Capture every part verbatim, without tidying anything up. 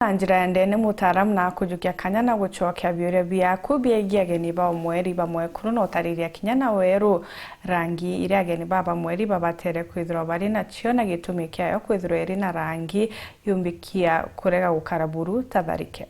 Na njira ya ndene, mutaaramu na akujukia kanya na gucokia biuria biaku biegie ageni ba umweri bamwe kuru na utariria kinya na weru rangi iria ageni ba bamweri babatere kwithirwa bari nacio na gitumi kiayo kwithirwa iri na rangi yumbikia kurega gukara buru ta tharike.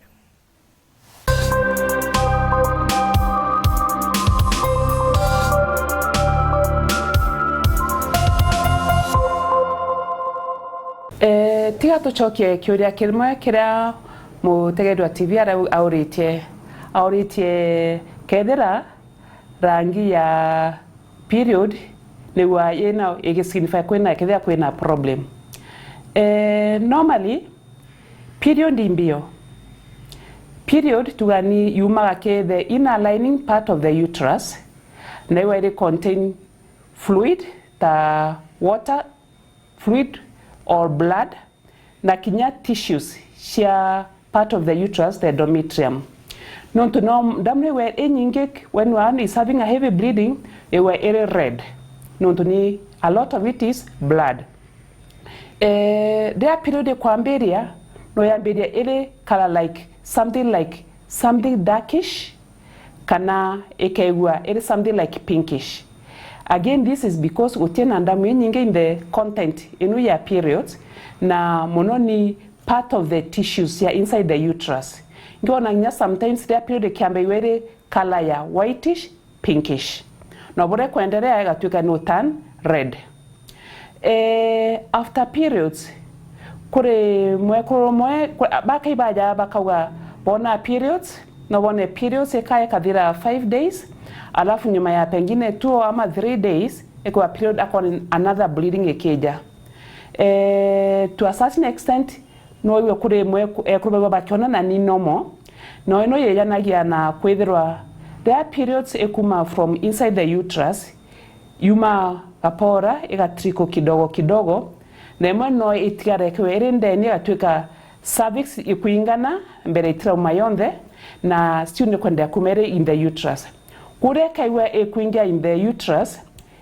Eh, tiga tucokie kiuria kimwe kiria mutegeri wa T V arau auritie. Auritie kethira rangi ya period nigua ina igisignify kwina, kethira kwina problem. Eh, normally, period imbio. Period tugani yumaga ki the inner lining part of the uterus, na iwa iri contain fluid ta water, fluid or blood, na kinya tissues cia part of the uterus, the endometrium. Nontu no ndamu iwe inyingi, when one is having a heavy bleeding, iwe iri red. Nontu ni a lot of it is blood. Eh, riria period ikwambiria, no yambiria iri color like something like something darkish, kana ikaigua iri something like pinkish. Again, this is because gutina ndamu inyingi in the content inu ya periods, na muno ni part of the tissues ya inside the uterus. Ngiona nginya sometimes riria period ikiamba iwe iri color ya whitish, pinkish. Na buria kwenderea igatuika ni turn red. Eh, after periods, kuri mwekuru umwe, ku-, bakai baja bakauga bona periods, no bone periods ikaya ikathira five days, alafu nyuma ya pengine two ama three days, ikwa period akona another bleeding ikija. Eh, to a certain extent, no iwe kuri mwe ku-, ekuru bagua bakiona na ni normal. No ino yejanagia na kwithirwa their periods ikuma from inside the uterus, yuma gapora, igatriko kidogo kidogo, na imwe no itigara ikiwe iri ndeni, igatuika cervix ikwingana mbere itirauma yonthe, na still ni kwenderea kuma iri in the uterus. Kuria ikaigua ikwingia in the uterus,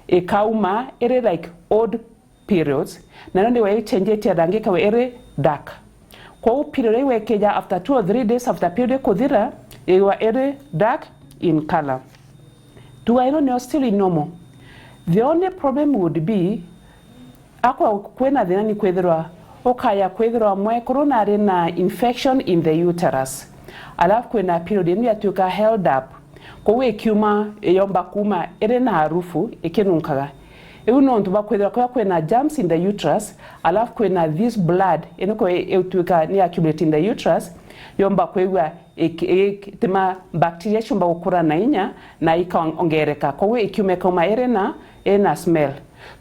ikauma iri like odd periods, na no niwe ichenjetie rangi ikawa iri dark. Kwou period iu ikija after two or three days after period ikuthira, iwa iri dark in color. Tuga ino nio still normal. The only problem would be, akwa kwina thina ni kwithirwa, ukaya kwithirwa mwekuru nari na infection in the uterus, alafu kwina period inu yatuika held up, kwou ikiuma, iyomba kuma iri na harufu ikinunkaga. Iu nontu bwa kwithirwa kuria kwina germs in the uterus, alafu kwina this blood, ino kwa ituika ni accumulate in the uterus, yomba kwigua iki-, ikitima bacteria ciumba gukura na inya na ikaongereka. Kwou ikiuma ikauma iri na, iri na smell.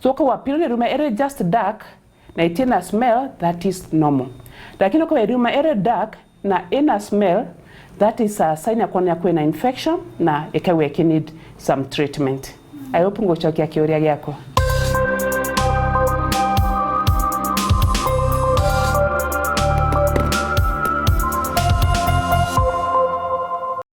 So, kwa period iriuma iri just dark, na itina smell, that is normal. Lakini kwa iriuma iri dark na ina smell, that is a sign ya kwonania kwina infection na ikawa iki need some treatment. I hope ngucokia kiuria giaku.